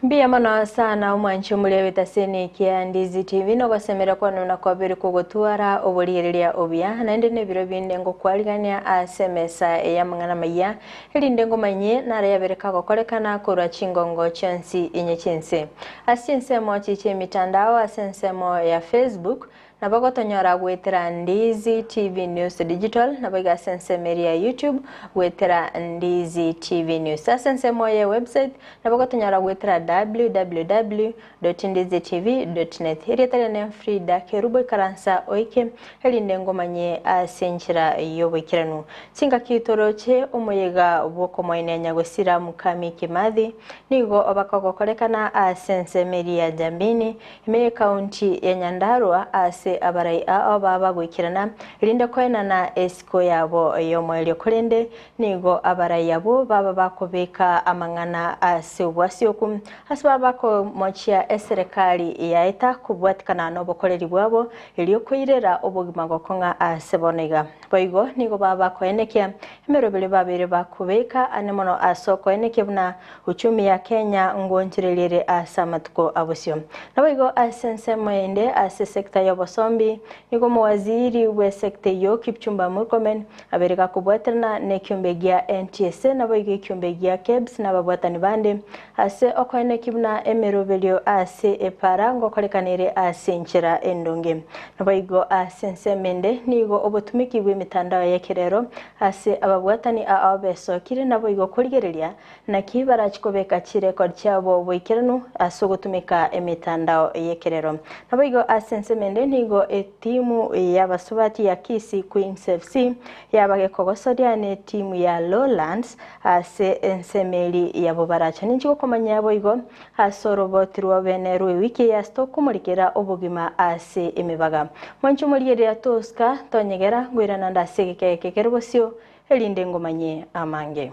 Mbuya mono sana omwanchi omoria bw'etaseni kia Ndizi TV nogosemera kwano na kwabere kogotwara oborigereria obuya naende nebiro binde ngokwarigania ase emesa y'amang'ana amayia erinde ngomanyie naro yabere kagokorekana korwa chingongo chionsi inye chinse ase chinsemo chiche emitandao ase ensemo ya Facebook Nabo gotonyora goetera Ndizi TV News Digital, naboigo ase ensemo eria ya YouTube goetera Ndizi TV News. Ase ensemo ye website nabo gotonyora goetera www.ndizitv.net. Erieta riane Frida Kerubo ikaransa oike erinde ngomanye ase enchera y'oboikeranu. Chingaki toroche omoyega bw'okomoenia Nyagosira Mukami Kimathi nigo obakogokorekana ase ensemo eria ya Jambini Ime y'Ekaunti ya Nyandarua ase abarai ao baba goikerana erinde koenana esiko yabo y'omoerio korende nigo abarai abwo baba bakobeka amang'ana ase obwasioku ase baba bakomochia eserekari yaeta kobwatikana nobokoreri bwabo erio koirera obogima gokong'a ase bono iga. Boigo nigo baba bakoenekia emeroberi babeire bakobeka ane mono ase okoenekia buna Uchumi ya Kenya ngwonchoreria ere ase amatuko a bosio. Naboigo ase ensemo ende ase sector y'obosombi, nigo omowaziri bw'esector eyio Kipchumba Murkomen abeire gakobwaterana nekiombe gia NTSA naboigo ekiombe gia KEBS na ababwatani bande ase okoenekia buna emeroberio ase epara ngokorekana ere ase enchera endonge. Naboigo ase ensemo ende nigo obotumiki bw'emitandao y'ekerero ase ababwatani ao besokire naboigo korigereria Naki barachi kobeka chirekodi chiabo boikeranu ase ogotumeka emetandao y'ekerero. Naboigo ase ensemo ende nigo etimu y'abasubati ya Kisii Queens FC yaba gekogosoria netimu ya Lowlands ase ensemo eri yabo baracha. Ninchi gokomanyia boigo ase oroboti rw'obene rw'ewiki eye ase tokomorikera obogima ase emebaga. Mwanche omorigereria Tosca tonyegera ngoirana nde ase egeka eke kere bosio erinde ngomanyie amange.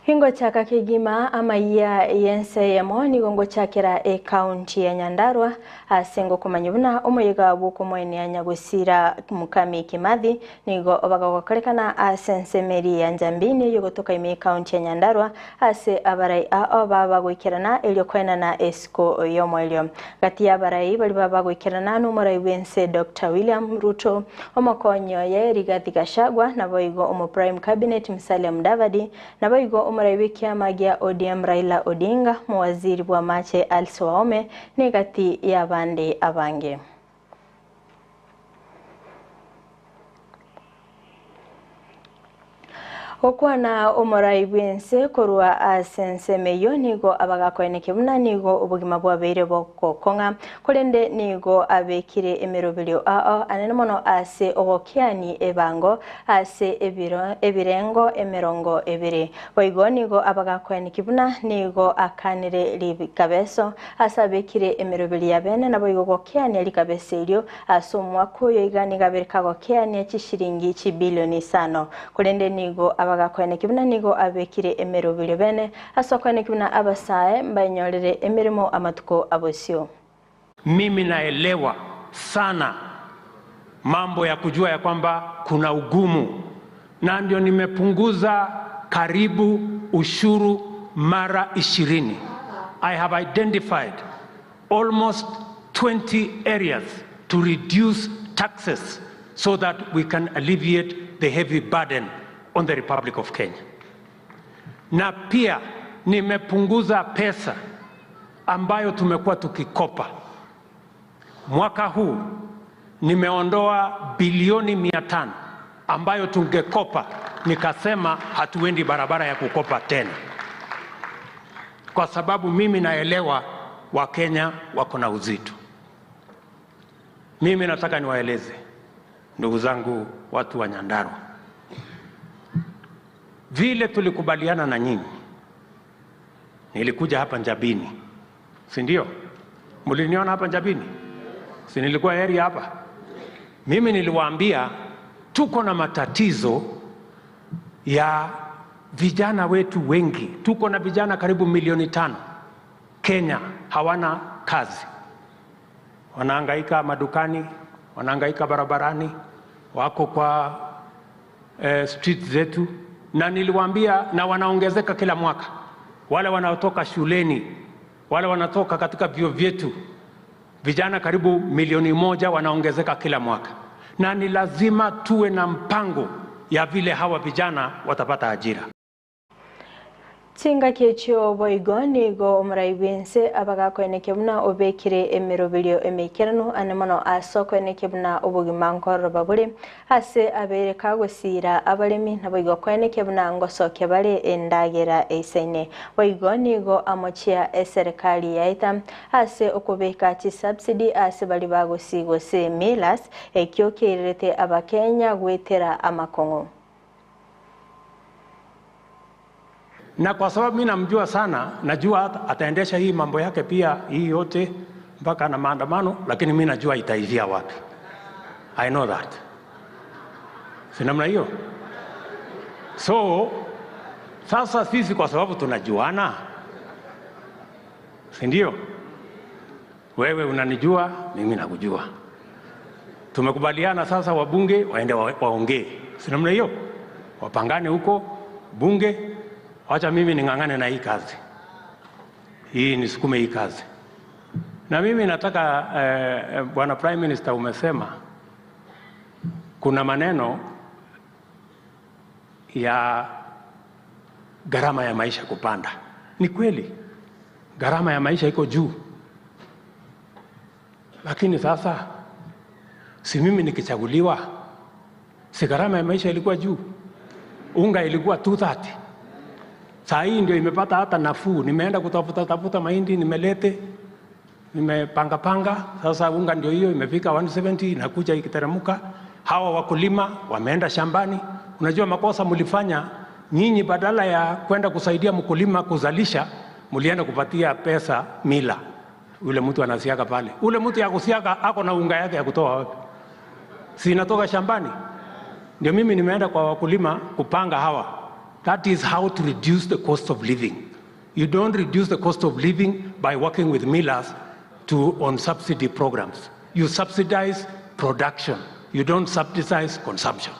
Ingochaka kegima amayia y'ense eyemo nigo ngochakera ecounty ya Nyandarua ase ngokomanya buna omoyega bw'okomoenia nyagosira Mukami Kimathi nigo obagogokorekana ase ensemo eria ya Njambini eyogotoka ime y'ecounty ya Nyandarua Ase abarai ao baba goikerana erio koenana esiko y'omoerio. Gati y'abarai baria baba goikerana nomorai bw'ense Doctor William Ruto, omokonyi oye Rigathi Gachagua, naboigo omo Prime Cabinet Musalia Mudavadi, naboigo omorai bw'ekiama gia ODM Raila Odinga, mowaziri bw'amache Alice Wahome, negati y'abande abange. Gokwana omorai bw'ense korwa ase ensemo eyio nigo abagakoenekia buna nigo obogima bwabeire bogokong'a, korende nigo abekire emeroberio ao anene mono ase ogokiani ebango ase ebiro ebirengo emerongo ebere. Boigo nigo abagakoenekia buna nigo akanire rikabeso ase abekire emeroberio y'abene naboigo gokiania rikabeso erio Ase omwaka oyo iga nigo abere kagokeania chishilingi chibilioni isano. Korende nigo abagakoenekia buna nigo abekire emeroberio bene ase okoenekia buna abasae mbaenyorere emeremo amatuko abosio. Mimi naelewa sana mambo ya kujua ya kwamba kuna ugumu na ndio nimepunguza karibu ushuru mara 20. I have identified almost 20 areas to reduce taxes so that we can alleviate the heavy burden on the Republic of Kenya. Na pia nimepunguza pesa ambayo tumekuwa tukikopa. Mwaka huu nimeondoa bilioni 500 ambayo tungekopa, nikasema hatuendi barabara ya kukopa tena, kwa sababu mimi naelewa Wakenya wako na uzito. Mimi nataka niwaeleze ndugu zangu, watu wa Nyandarua, vile tulikubaliana na nyinyi, nilikuja hapa Njabini, si ndio? Mliniona hapa Njabini, si nilikuwa area hapa? Mimi niliwaambia tuko na matatizo ya vijana wetu wengi. Tuko na vijana karibu milioni 5 Kenya hawana kazi. Wanahangaika madukani, wanahangaika barabarani, wako kwa eh, street zetu, na niliwaambia, na wanaongezeka kila mwaka. Wale wanaotoka shuleni, wale wanatoka katika vyuo vyetu, vijana karibu milioni moja wanaongezeka kila mwaka, na ni lazima tuwe na mpango ya vile hawa vijana watapata ajira. Chingaki echio boigo nigo omorai bw'ense abagakoenekia buna obekire emeroberio emeikeranu ane mono ase okoenekia buna obogima nkororoba bore ase abeire kagosira abaremi naboigo koenekia buna ngosokia bare endagera eisaine. Boigo nigo amochia eserekari yaeta ase okobeka chisubsidy ase baria bagosi gose millers ekio kiairerete abakenya goetera amakong'u. Na kwa sababu mimi namjua sana, najua ataendesha hii mambo yake pia hii yote mpaka na maandamano, lakini mimi najua itaishia wapi. I know that. Si namna hiyo? So sasa sisi kwa sababu tunajuana, si ndio? Wewe unanijua, mimi nakujua. Tumekubaliana sasa wabunge waende waongee, si namna hiyo? Wapangane huko bunge, wacha mimi ning'ang'ane na hii kazi hii, nisukume hii kazi. Na mimi nataka eh, Bwana Prime Minister, umesema kuna maneno ya gharama ya maisha kupanda. Ni kweli gharama ya maisha iko juu, lakini sasa si mimi nikichaguliwa, si gharama ya maisha ilikuwa juu? Unga ilikuwa 230 saa hii ndio imepata hata nafuu. Nimeenda kutafuta tafuta mahindi nimelete, nimepanga panga. Sasa unga ndio hiyo imefika 170 inakuja ikiteremka. Hawa wakulima wameenda shambani. Unajua makosa mlifanya nyinyi, badala ya kwenda kusaidia mkulima kuzalisha, mlienda kupatia pesa mila. Ule mtu anasiaga pale, ule mtu ya kusiaga ako na unga yake ya kutoa wapi? Si inatoka shambani? Ndio mimi nimeenda kwa wakulima kupanga hawa. That is how to reduce the cost of living. You don't reduce the cost of living by working with millers to on subsidy programs. You subsidize production. You don't subsidize consumption.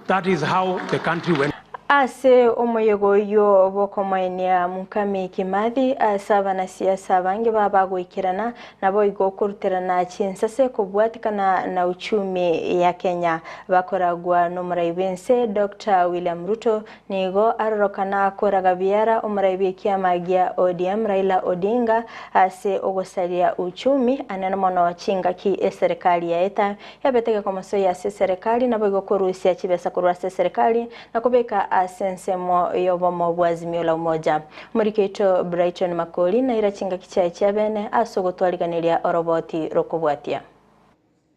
That is how the country went. Ase omoyega oywo bw'okomoenia Mukami Kimathi ase abanasiasa abange babagoikerana naboigo okoruterana chinsase kobwatikana na uchumi ya Kenya bakoragwa n'omorai bw'ense Dr. William Ruto nigo arorokana akoraga biara omorai bw'ekiama gia ODM Raila Odinga ase ogosaria uchumi anene mono chingaki eserikali yaeta yabetege komosoya ase eserikali naboigo korusia chibesa korwa ase eserikali na kobeka ase ensemo y'obomo bwa Azimio la Umoja. Omorikeito Brighton Makori naira chingaki chiaye chiabene ase ogotwariganeria oroboti rokobwatia.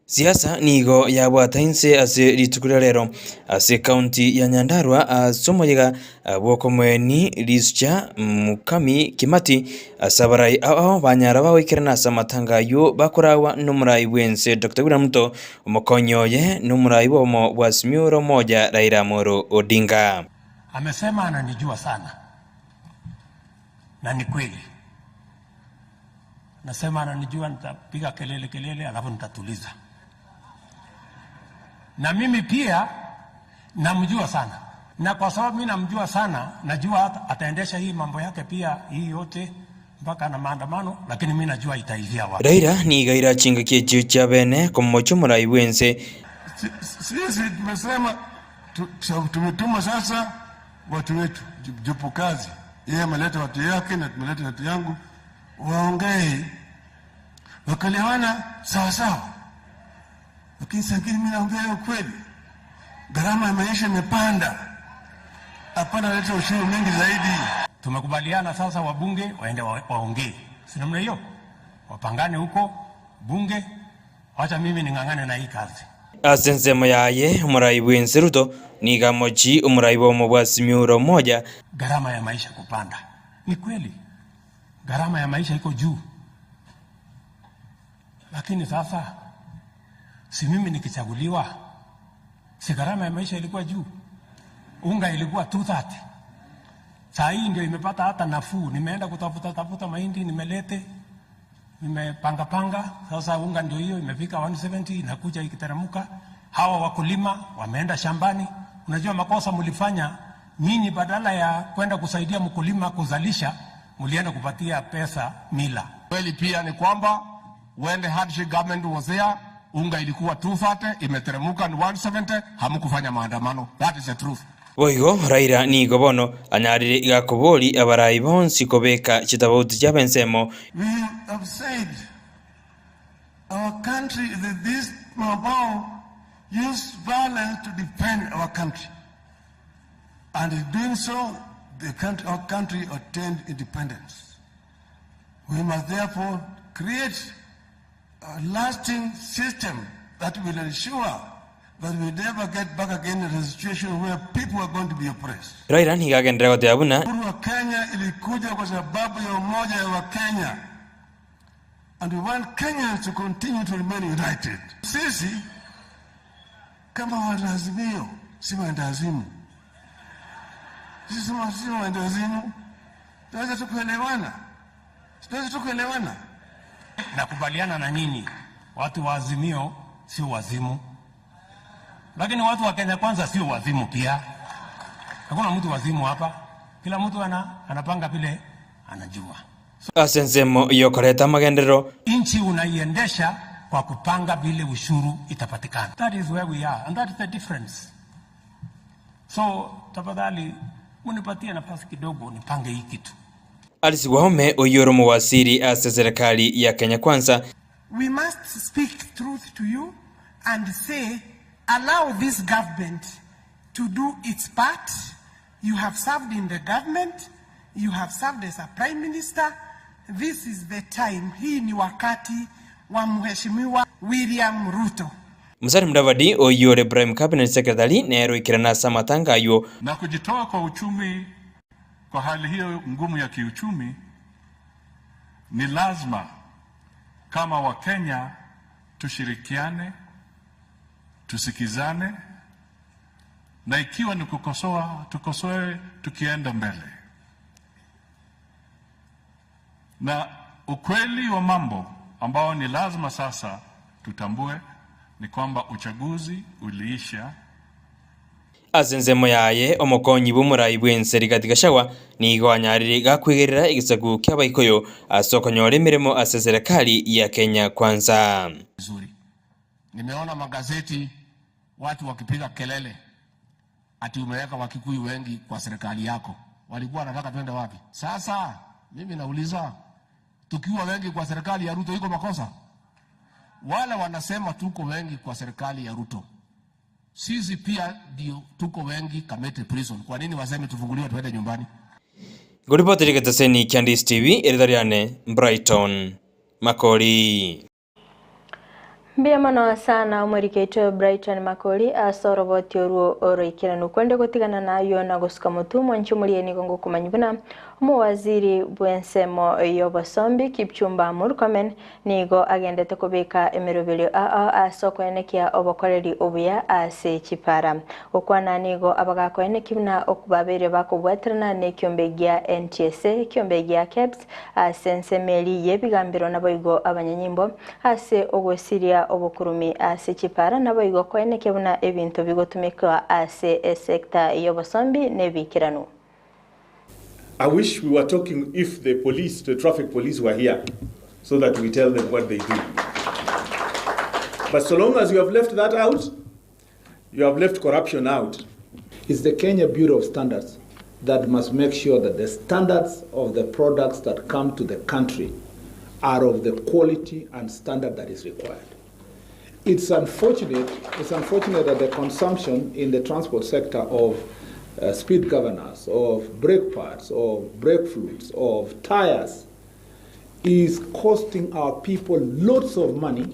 Siasa nigo yabwata inse ase rituko ria rero ase ekaunti ya Nyandarua ase omoyega bw'okomoeni Risucha Mukami Kimati ase abarai ao ao banyara bagoikerana ase amatanga ayio bakoragwa nomorai bw'ense Doctor William Ruto Omokonyi oye nomorai bw'obomo bwa Azimio la Umoja Raila Amolo Odinga. Amesema ananijua sana na ni kweli. Nasema ananijua, nitapiga kelele kelele, alafu nitatuliza. Na mimi pia namjua sana, na kwa sababu mimi namjua sana, najua ataendesha hii mambo yake pia hii yote mpaka na maandamano, lakini mimi najua itaishia wapi. Raila nigo aira chingaki echio chia bene komocha omorai bwense. Sisi tumesema tumetuma sasa watu wetu jopo kazi, yeye ameleta watu yake na tumeleta watu yangu, waongee wakalewana sawa sawa, lakini sangine mimi naongea ukweli, gharama ya maisha imepanda, hapana leta ushuru mingi zaidi. Tumekubaliana sasa wabunge waende waongee, si namna hiyo, wapangane huko bunge, wacha mimi ning'ang'ane na hii kazi. Ase ensemo yaye omorai bwense Ruto nigo amochi omorai bwomo bwa Azimio la Umoja. Gharama ya maisha kupanda, ni kweli, gharama ya maisha iko juu, lakini sasa si mimi nikichaguliwa, si gharama ya maisha ilikuwa juu, unga ilikuwa 230 saa hii ndio imepata hata nafuu. Nimeenda kutafuta tafuta mahindi nimelete, Nimepanga panga sasa, unga ndio hiyo imefika 170 inakuja ikiteremka. Hawa wakulima wameenda shambani. Unajua makosa mlifanya nyinyi, badala ya kwenda kusaidia mkulima kuzalisha, mlienda kupatia pesa mila. Kweli pia ni kwamba when the handshake government was there, unga ilikuwa 230 imeteremuka ni 170, hamkufanya maandamano. That is the truth. Boigo Raila nigo bono anyarire igakobori abarai bonsi kobeka chitabauti chiabo ensemo. We have said our country, that this Mabao used violence to defend our country. And in doing so, the country, our country attained independence. We must therefore create a lasting system that will ensure that we never get back again in a situation where people are going to be oppressed. Raila nigo agenderera goteba buna Uhuru wa Kenya ilikuja kwa sababu ya umoja wa Kenya. And we want Kenyans to continue to remain united. Sisi kama wanaazimio si waendawazimu. Sisi si waendawazimu. Tunaweza tu kuelewana. Tunaweza tu kuelewana. Nakubaliana na nyinyi, watu wa Azimio sio wazimu, lakini watu wa Kenya Kwanza sio wazimu pia. Hakuna mtu wazimu hapa, kila mtu anapanga vile anajua. Ase ensemo yokoreta amagenderero. Nchi unaiendesha kwa kupanga vile ushuru itapatikana. That is where we are and that is the difference. So tafadhali munipatie nafasi kidogo nipange hii kitu. Alice Wahome oywo ore omowasiri ase serikali ya Kenya Kwanza. We must speak truth to you and say, allow this government to do its part. You have served in the government, you have served as a prime minister. This is the time. Hii ni wakati wa Mheshimiwa William Ruto. Musalia Mudavadi oywo ore prime cabinet secretary nere oikerana ase amatanga aywo. Na kujitoa kwa uchumi kwa hali hiyo ngumu ya kiuchumi, ni lazima kama Wakenya tushirikiane, tusikizane, na ikiwa ni kukosoa, tukosoe tukienda mbele. Na ukweli wa mambo ambao ni lazima sasa tutambue ni kwamba uchaguzi uliisha. Ase ensemo yaye omokonyi bwa omorai bwa ense Rigathi Gachagua nigo anyarire gakwegerera egesaku kia abaikoyo ase okonyora emeremo ase serikali ya Kenya Kwanza. Vizuri. Nimeona magazeti watu wakipiga kelele ati umeweka Wakikuyu wengi kwa serikali yako. Walikuwa wanataka twende wapi? Sasa mimi nauliza, tukiwa wengi kwa serikali ya Ruto iko makosa? Wale wanasema tuko wengi kwa serikali ya Ruto, sisi pia ndio tuko wengi Kamiti Prison. Kwa nini waseme tufunguliwe tuende nyumbani? Ngoripoti rigeteseni kia Ndisi TV eritariane Brighton Makori. Mbia mono sana omorikeitwe Brighton Makori ase oroboti orwo oroikeranu kwende gotigana nayo na gosuka motu mwanchi omorie nigo ngokomanya buna omowaziri bw'ensemo y'obosombi Kipchumba Murkomen nigo agendete kobeka emeroberio ao ase okoenekia obokoreri obuya ase chipara gokwana nigo abagakoenekia buna okubabere bakobwaterana na ekiombe gia NTSA ekiombe gia KEBS ase ensemo eri y'ebigambiro naboigo abanyanyimbo ase ogosiria obokurumi ase chipara naboigo koenekia buna ebinto bigotumika ase esekta y'obosombi n'ebikirano. I wish we were talking if the police, the traffic police were here, so that we tell them what they do. But so long as you have left that out, you have left corruption out. It's the Kenya Bureau of Standards that must make sure that the standards of the products that come to the country are of the quality and standard that is required. It's unfortunate that the consumption in the transport sector of speed governors, of brake parts, of brake fluids, of tires is costing our people lots of money,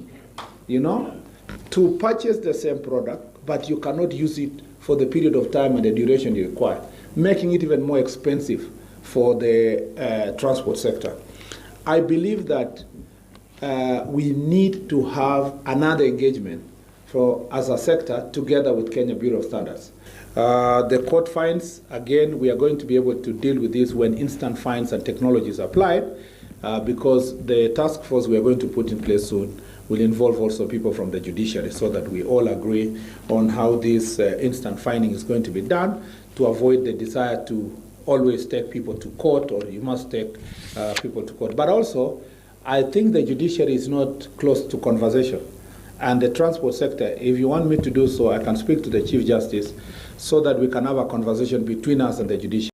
to purchase the same product, but you cannot use it for the period of time and the duration you require, making it even more expensive for the transport sector. I believe that we need to have another engagement for as a sector together with Kenya Bureau of Standards. The court fines, again, we are going to be able to deal with this when instant fines and technology is applied. Because the task force we are going to put in place soon will involve also people from the judiciary so that we all agree on how this instant fining is going to be done to avoid the desire to always take people to court or you must take people to court. But also, I think the judiciary is not close to conversation. And the transport sector, if you want me to do so, I can speak to the Chief Justice so that we can have a conversation between us and the judiciary.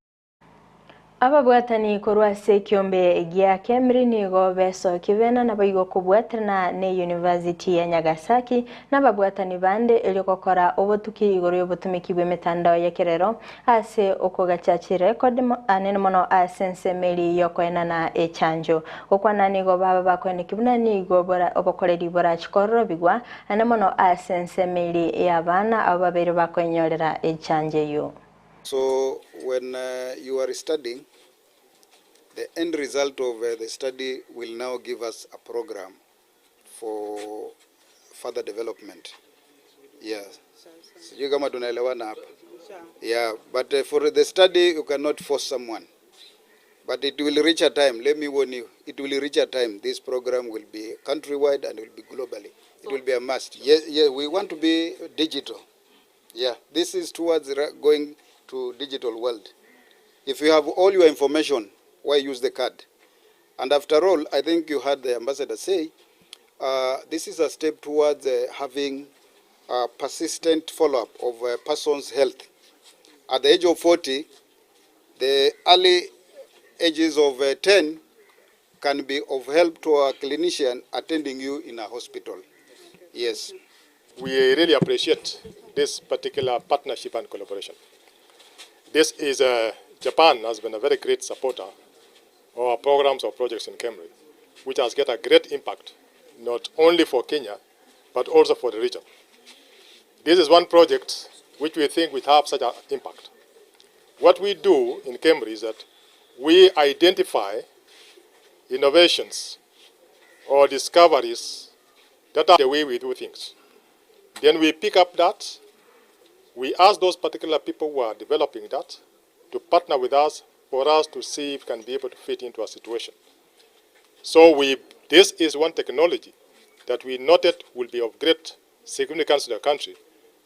Ababwatani korwa ase ekiombe gia Kemri nigo besokia bena naboigo kobwaterana ne University ya Nyagasaki na ababwatani bande erio gokora obotuki igoro y'obotumiki bw'emetandao y'ekerero ase okogacha chirekodi anene mono ase ensemo eria y'okoenana echanjo. Gokwana nigo baba bakoenekia buna nigo obokoreri borachi kororobigwa ane mono ase ensemo eria y'abana abwo babeire bakoenyorera echanjo eyio. So when you are studying, the end result of the study will now give us a program for further development. Yeah. Sijui kama tunaelewana hapa. Yeah, but for the study you cannot force someone. But it will reach a time, let me warn you, it will reach a time this program will be countrywide and will be globally. It will be a must. Yeah, yeah, we want to be digital. Yeah, this is towards going to digital world. If you have all your information, why use the card? And after all, I think you heard the ambassador say, this is a step towards having a persistent follow-up of a person's health. At the age of 40, the early ages of 10 can be of help to a clinician attending you in a hospital. Yes. We really appreciate this particular partnership and collaboration. This is Japan has been a very great supporter of our programs or projects in KEMRI, which has got a great impact, not only for Kenya, but also for the region. This is one project which we think will have such an impact. What we do in KEMRI is that we identify innovations or discoveries that are the way we do things. Then we pick up that, we ask those particular people who are developing that to partner with us for us to see if we can be able to fit into a situation. So this is one technology that we noted will be of great significance to the country,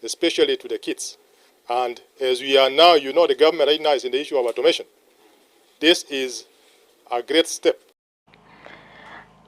especially to the kids. And as we are now, you know, the government right now is in the issue of automation. This is a great step.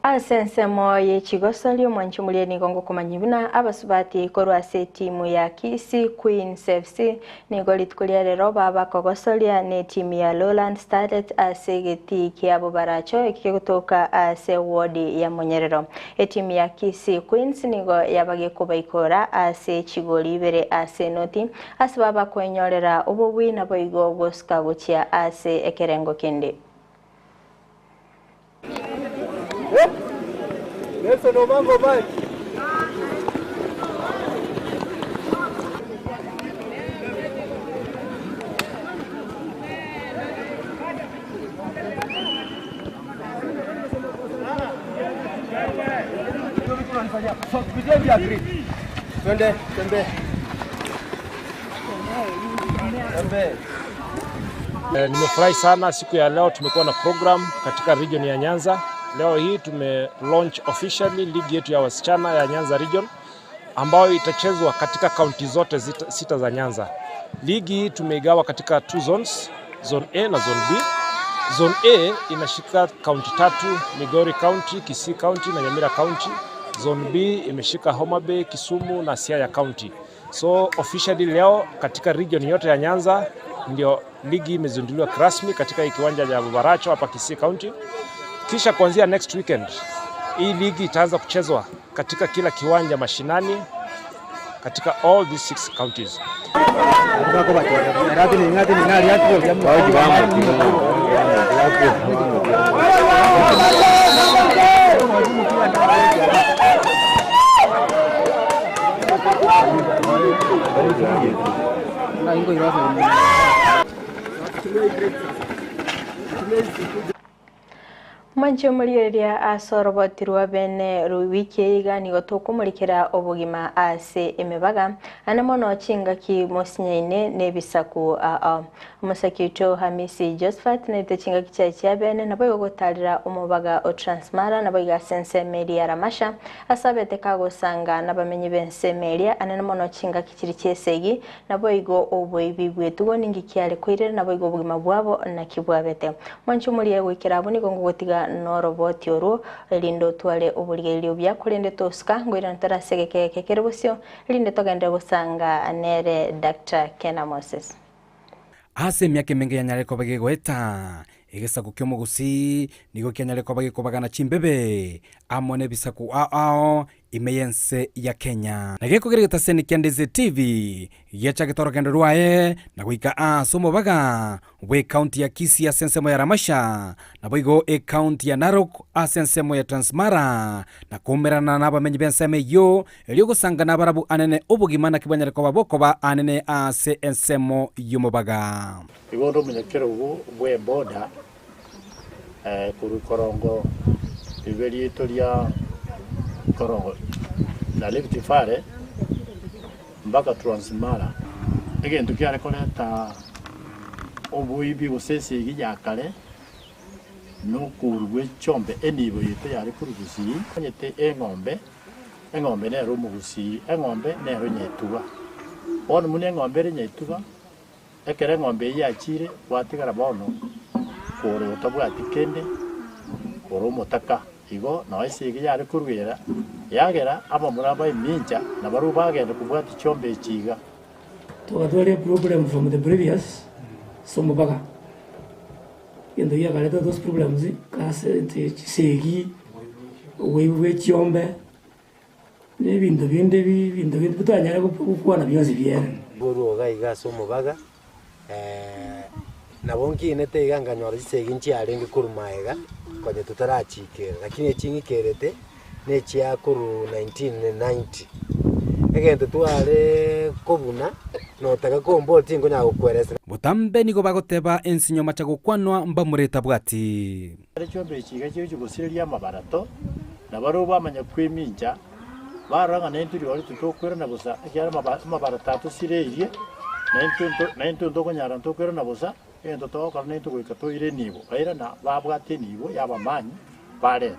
Ase ensemo ye chigosori omwanchi omoria nigo ngokomanyia buna abasubati korwa ase etimu ya Kisii Queens FC nigo rituko ria rero babakogosoria na etimu ya Lowland Starlet ase egetii kiabo baracho eki kegotoka ase ward ya Monyerero. Etimu ya Kisii Queens nigo yabagekobaikora ase chigori ibere ase enoti ase babakoenyorera obobui naboigo gosuka gochia ase ekerengo kende. Nelson Omango bye. Twende, twende. Twende. Nimefurahi sana siku ya leo, tumekuwa na program katika region ya Nyanza. Leo hii tume launch officially ligi yetu ya wasichana ya Nyanza region ambayo itachezwa katika kaunti zote sita za Nyanza. Ligi hii tumeigawa katika two zones, zone A na zone B. Zone A inashika kaunti tatu, Migori County, Kisii County na Nyamira County. Zone B imeshika Homa Bay, Kisumu na Siaya County. So officially leo katika region yote ya Nyanza ndio ligi imezinduliwa rasmi katika kiwanja cha Baracho hapa Kisii County. Kisha kuanzia next weekend hii ligi itaanza kuchezwa katika kila kiwanja mashinani katika all these 6 counties. Mwanche omorigereria ase oroboti rwa bene wiki eye iga nigo tokomorikera obogima ase emebaga, ane mono chingaki mosinyaine nebisaku ao. Omosaki oito Hamisi Josphat naete chingaki chiaye chia bene naboigo gotarera omobaga o Transmara naboigo ase ensemo eria ya Ramasha ase abete kagosanga nabamenyi b'ensemo eria anene mono chingaki chiri chi'esegi Naboigo oboibi bw'etugo ninki kiare koirera, naboigo obogima bwabo naki bwabete. Mwanche omorie goikera abwo nigo ngogotiga noroboti orwo, erinde otware oborigereria obuya, korende tosuka, ngoirana tore ase egeka eke kere bosio, erinde togenderere gosanga nere Doctor Kena Moses. Ase emiaka emenge yanyare koba gegoeta, egesaku ki'omogusii nigo kianyare koba gekobagana chimbebe amo nebisaku ao ao ime y'ense ya Kenya. Na gekogera egetaseni kia Ndizi TV giachagete orogendo rwaye na goika ase omobaga bw'ecounty ya Kisii ase ensemo ya Ramasha, naboigo ecounty ya Narok ase ensemo ya Transmara, na koumerana nabamenyi b'ensemo eyio, erio gosanga nabarabu anene obogima naki banyare koba bokoba anene ase ensemo y'omobaga. Igo onde omonyakerogo bw'eboda korwa ikorongo ribe riaito ria ikorongo na Rift Valley mpaka Transmara. Egento kiare koreta oboibi gose esegi ya kare nokourwa gwe chiombe enibo yaito yare korwa gusii. Omanyete eng'ombe, eng'ombe nero omogusii, eng'ombe nero nyetuga. Bono buna eng'ombe ere nyetuga. Ekero eng'ombe eyio yachiire, gwatigara bono kore otabwati kende, ore omotaka. Igo nao esegi yare koruera, yagera abamura b'emincha nabarabwo bagenda kobwatia chiombe echi iga. Togatwara eproblem from the previous somobaga, egento giakareta those problems ase chisegi, oboibi bwe chiombe. Na ebinto binde ebinto binde totanyare gokwana bionsi biere. Korwa iga iga ase omobaga, nabo nkinete iga nkanyora chisegi nchiarenge korwa magega, konya totarachikera, lakini echi ng'ikerete, na echia korwa 1990. Egento tware kobuna, notaka komboria tinkonyara gokweresa. Botambe nigo bagoteba ensinyo macha gokwanwa mbamura etabwati. Ere chiombe echi iga chigochia gosireria amabarato, na barabwo bamanya kwemincha, barora ng'a naintwe rirorio titokwerana bosa, ekiagera amabarato atosireirie, na intwe ntokonyara ntokwerana bosa, egento togokora naintwe goika toire enibo. Bairana babwate enibo y'abamanyi, bareta.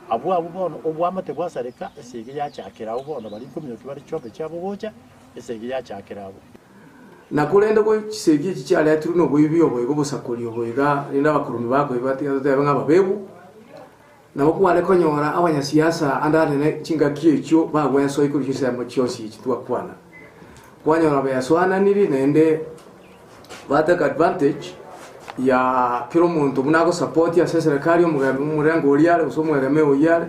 Abwo abwo bono oboamate bwasareka, esegi yachakera abwo bono baria nkominyokia bare chiombe chiabo gocha, esegi yachakera abwo. Na korende chisegi echi chiaretirwe noboibi obo iga obosakori obo iga, rende abakurume bakoiba tiga totebe ng'a ababebu, nabo kware konyora abanyasiasa ande anene chingaki echio bagwesoi korwa chinsemo chionsi echi twakwana. Kwanyora besoananiri naende ba take advantage ya kera omonto buna agosupport ase eserekari omogeni omorengo oria are gose omwegemeo oyio are,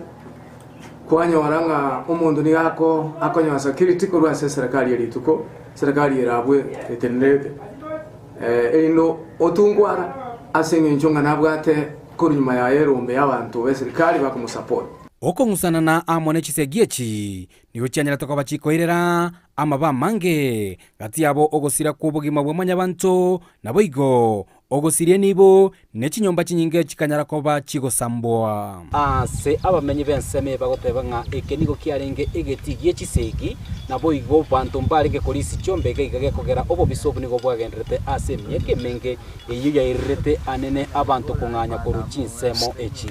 kwanyora ng'a omonto nigo ako akonyora security korwa ase eserekari ya rituko, eserekari ere abwo etenenerete erinde otungwara ase eng'encho ng'a nabwate korwa nyuma yaye erombe y'abanto b'eserikari bakomosupport. Okong'usanana amo ne chisegi echi nigo chianyarete koba chikoirera amabe amange gati yabo ogosira kw'obogima bwa mwanyabanto, naboigo Ogosiria nibo, ne chinyomba chinyinge chikanyara koba chigosambwa. Aase abamenyi b'ensemo eye bagoteba ng'a eke nigo kiarenge egetii gie chisegi, naboigo banto mbarenge korisia chiombe iga iga gekogera obobisa obo nigo bwagendererete ase emiaka emenge, eyio yairerete anene abanto kong'anya korwa chinsemo echi.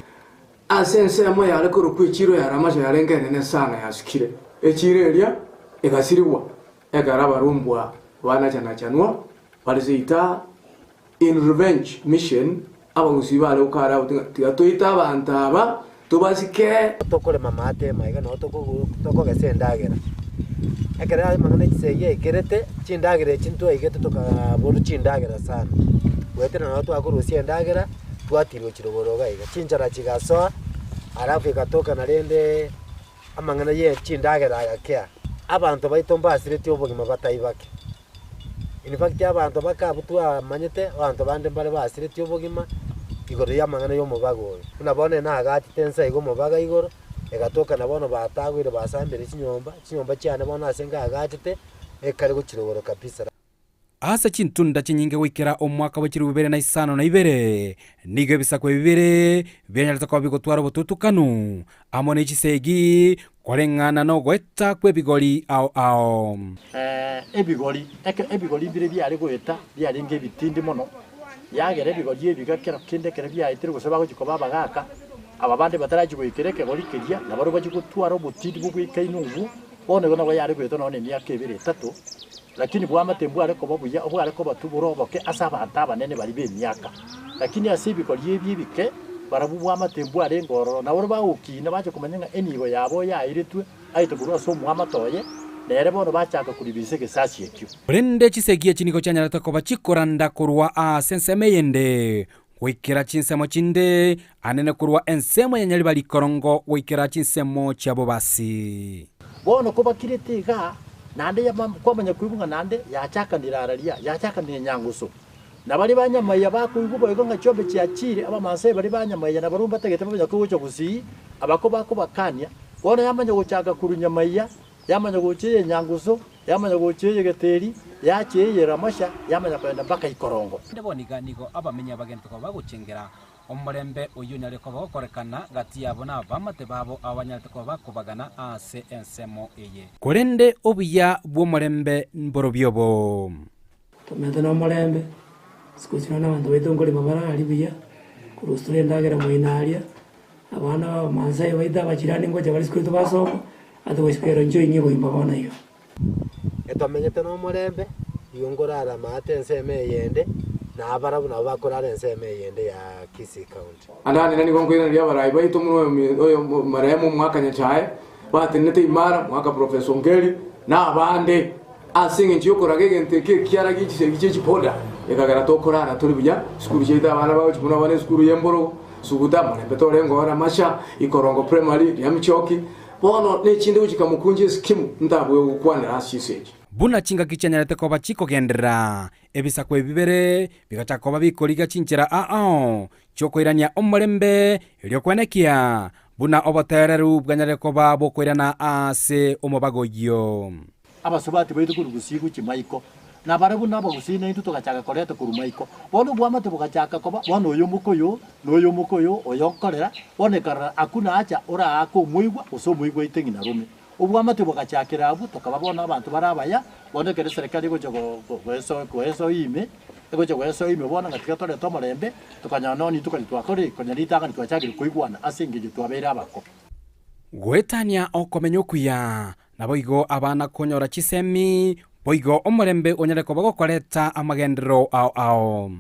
Ase ensemo yare korokwa echiiro ya Ramasha yarenge enene sana yasukire. Echiiro eria egasirigwa ekero abarumbwa banachanachanwa bare seita in revenge mission abagusii bare gokara abwo ng'a tiga toite abanto aba tobasike. Tokorema amaate maiga nabo tokogesa endagera. Ekero amang'ana e chisegi aikerete, chindagera echi ntwaigete tokaborwa chindagera sana. Goetera nabo twakorusia endagera, twatirwa chirogoro iga iga. Chinchara chigasoa, alafu egatoka narendeee amang'ana ye chindagera agakea. Abanto baito mbasiretie obogima bataibake. In fact abanto bake abwo twamanyete, abanto bande mbare basiretie obogima, igoro y'amang'ana y'omobaga oyo. Buna bono ere nagachete ense iga omobaga igoro, egatoka na bono batagoire basambire chinyomba, chinyomba chiane bono ase ngagachete, ekare gochirogoro kabisa. Ase chintunda chinyinge goikera omwaka bwe chilifu ibere na isano na ibere, nigo ebisaku ebi bibere bianyarete koba bigotwara obotutukanu amo ne chisegi koreng'ana nogoeta kw'ebigori ao ao. Ebigori, eke ebigori mbire biare goeta biarenge ebitindi mono, yagera ebigori ebi iga kero kende ekero biaetire gose bagochia koba abagaka, aba bande batarachia goikera ekegori keria, nabarobwo bachia gotwara obotindi bobwekaine obwo, bono igo nabo yare goeta nonye na emiaka ebere etato, Lakini bw'amate mbware koba buya, obware koba tubore oboke ase abanto abanene baria b'emiaka. Lakini ase ebikori ebi ebike, barabwo bw'amate mbwarenge ororo, na barabwo bagokiina bache komanya ng'a enibo yabo yairetwe aete korwa ase omwamate oye, nere bono bachaka koribisa egesasi ekio. Korende chisegi echi nigo chianyarete koba chikoranda korwa ase ensemo eyende goikera chinsemo chinde, anene korwa ensemo ya Nyaribari Korongo goikera chinsemo chia Bobasi. Bono kobakirete iga, naende yama kwamanya koigwa ng'a naende yachakanire araria, yachakanire nyangusu. Na baria ba nyamaiya bakoigwa boigo ng'a chiombe chiachire, Abamaasai baria ba nyamaiya nabarabwo mbatagete bamanya kogocha gusii, abako bakobakania, bono yamanya gochaka korwa nyamaiya, yamanya gocha eye nyangusu, Yamanya gochia eyegeteri, yachia eyeramasha, yamanya kogenda mpaka ikorongo. Naende bono iga nigo abamenyi abagento koba bagochengera omorembe oyio onyare koba gokorekana gati yabo na abamate babo aba banyarete koba bakobagana ase ensemo eye. Korende obuya bw'omorembe mborobio obo. Tomenyete nomorembe, siku chino nabanto baito nkorema bare aria buya, korwa tore endagera moino aria, abana ba abamasai baito abachirani ngocha bare isiko tobasoma, ase gochia kero inche oinyie goimba bono iga. Etomenyete nomorembe, igo nkorara amaate ensemo eyende, na abarabwo nabo bakorara ensemo eyende ya Kisii County. Ande nigo nkoiraneria abarai baito buna oyo marehemu omwaka Nyachae, batenenete imara, mwaka Professor Ongeri, na abande, ase engencho y'okoraga egento eke ekiara gie chisegi chie chiboda, ekagera tokorara tore buya, sukuru chiaito abana bagochia buna abana esukuru y'emborogo, Suguta, Morembe torenge ore Masha, Ikorongo Primary, Riamchoki, bono nechinde gochika mokunji esikimu ntabue gokwanera ase chinse echi. Buna chingaki chianyarete koba chikogenderera, ebisaku ebi bibere bigachaka koba bikorigia chinchera ao chi'okoirania omorembe, erio kwenekia buna oboteereru bwanyarire koba bokoirana ase omobaga oyio. Abasubati baito korwa gusii gochia maiko, na barabwo nabagusii naintwe togachaka koreta korwa maiko. Bono obwamate bogachaka koba, bono oyo omokoyo, na oyo omokoyo, oyo nkorera, bono ekarora akuna acha oraake omoigwa, gose omoigwa aite ng'ina rome. Obwamate bogachakera abwo, tokaba bono abanto bare abaya, bono ekero eserekari egocha go- go- goeso goesoa ime, egocha goesoa ime bono ng'a tiga torete omorembe, tokanyora nonya intwe konya twakorire, konya ritang'ani twachakire koigwana ase engencho twabeire abako. Goetania okomenya okuya, Naboigo abana konyora chisemi, boigo omorembe onyare koba gokoreta amagenderero ao ao.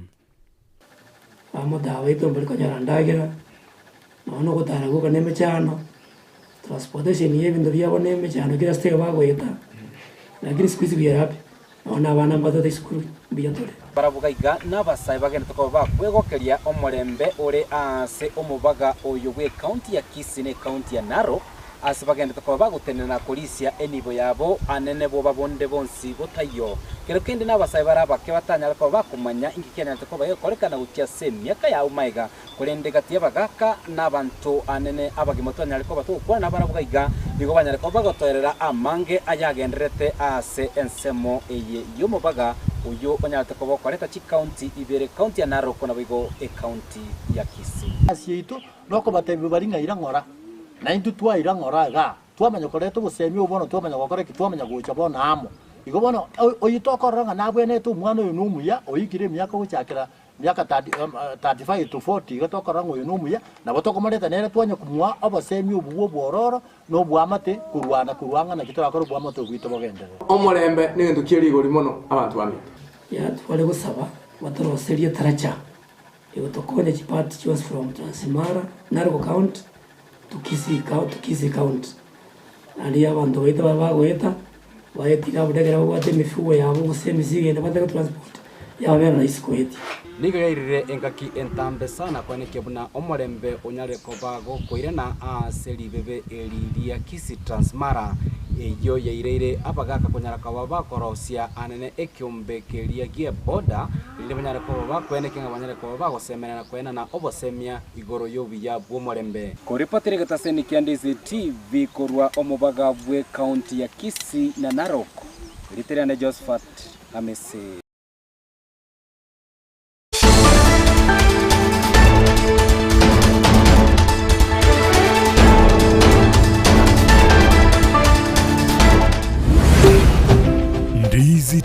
Abamotaa baito mbari konyora ndagera, nonya na ogotara gwoka na emechando, transportation ya ebinto biabo na emechando kera ase bagoeta, lakini siku hizi we are happy, nonya na abana mbatwete esukuru, mbuya tore. Barabwo gaiga nabasae bagenderete koba bakwegokeria omorembe ore aase omobaga oyo bw'ecounty ya Kisii na ecounty ya Narok, ase bagenderete koba bagotenena na korisia enibo yabo anene boba bonde bonsi botaiyo. Kero kende nabasae bare abake batanyare koba bakomanya inki kianyarete koba gekorekana gochia ase emiaka yabo magega, Korende gati y'abagaaka na abanto anene abagima twanyare koba togokwana nabarabwo gaiga, nigo banyare koba bagotoerera amange ayagendererete aase ensemo eye y'omobaga oyio onyarete koba okoreta chikaunti ibere, kaunti ya Narok naboigo ekaunti ya Kisii. Ase yaito nokobatebia baria ng'a ira ng'ora, na intwe twaira ng'ora igaa. Twamanya koreta obosemia obo bono twamanya gokora ki? Twamanya gocha bono amo. Igo bono oyio tokorora ng'a nabwenerete omwana oyo nomuya, oikire emiaka gochakera Miaka 35 to 40 iga tokorora ng'a oyo nomuya, nabo tokomoreta nere twanye komoa obosemi obwo bw'obwororo na obwamate korwana korwa ang'e naki torakore obwamate obwo bwaito bogenderere. Omorembe negento kie rigori mono abanto baminto. Yaya tware gosaba batoroserie etaracha egotokonya chipart chionsi from Transmara, Narok county to Kisii to Kisii county. Naende abanto baito babe bagoeta, baetie iga abwo ekero babwate emifugo yabo gose emesigo ende batari gotransport, yababera rahisi koetia. Nigo yairire engaki entambe sana koenekia buna omorembe onyare koba gokoirana ase ribebe eri ria Kisii Transmara, eyio yaireire abagaka konyara koba bakorosia anene ekeombe keria gi'eboda erinde banyare koba bakoenekia ng'a banyare koba bagosemerana na koenana obosemia igoro y'obuya bw'omorembe. Koripotera egetaseni kia Ndizi TV korwa omobaga bw'ecounty ya Kisii na Narok, rieta riane Josephat Amisi. Easy.